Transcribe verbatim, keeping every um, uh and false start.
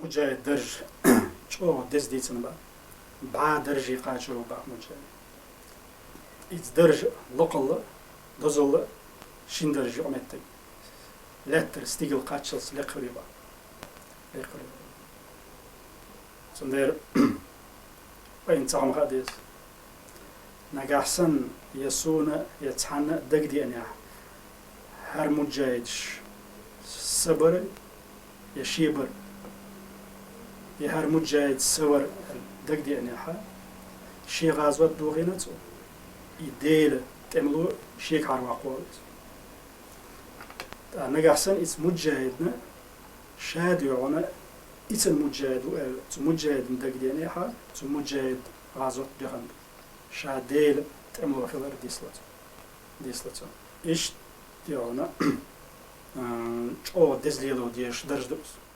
Муджахид дарж чӀоагӀа деза дийцина ба. БӀаь дарже кхача ва ба муджахид. Из дарж лакхал а, дозал а шин дарж юкъе меттиг. Лаьттара стигал кхаччалца лекха хургба. Лекха хургба. Цудухьа вайна цхьа хӀама хаа деза. Нагахь санна е сона, е цхьанна а дагадеанехь, хӀара муджахидаш са бар, е ши бар, е хӀара муджахид са вар дагадеанехь, ши гӀазот дохийна цо, и Делан тӀемало шега хьарваккха волу цо. ТӀаккха нагахь санна иза муджахидна ша доьгӀна, иза муджахид ву аьлла, цу муджахидна дагадеанехь, цу муджахид гӀазот дехна. Ша Делан тӀемало хилар дисло цо. Дисло цо. Иштта йолна, а, чӀогӀа деза лело дезаш дарж ду иза.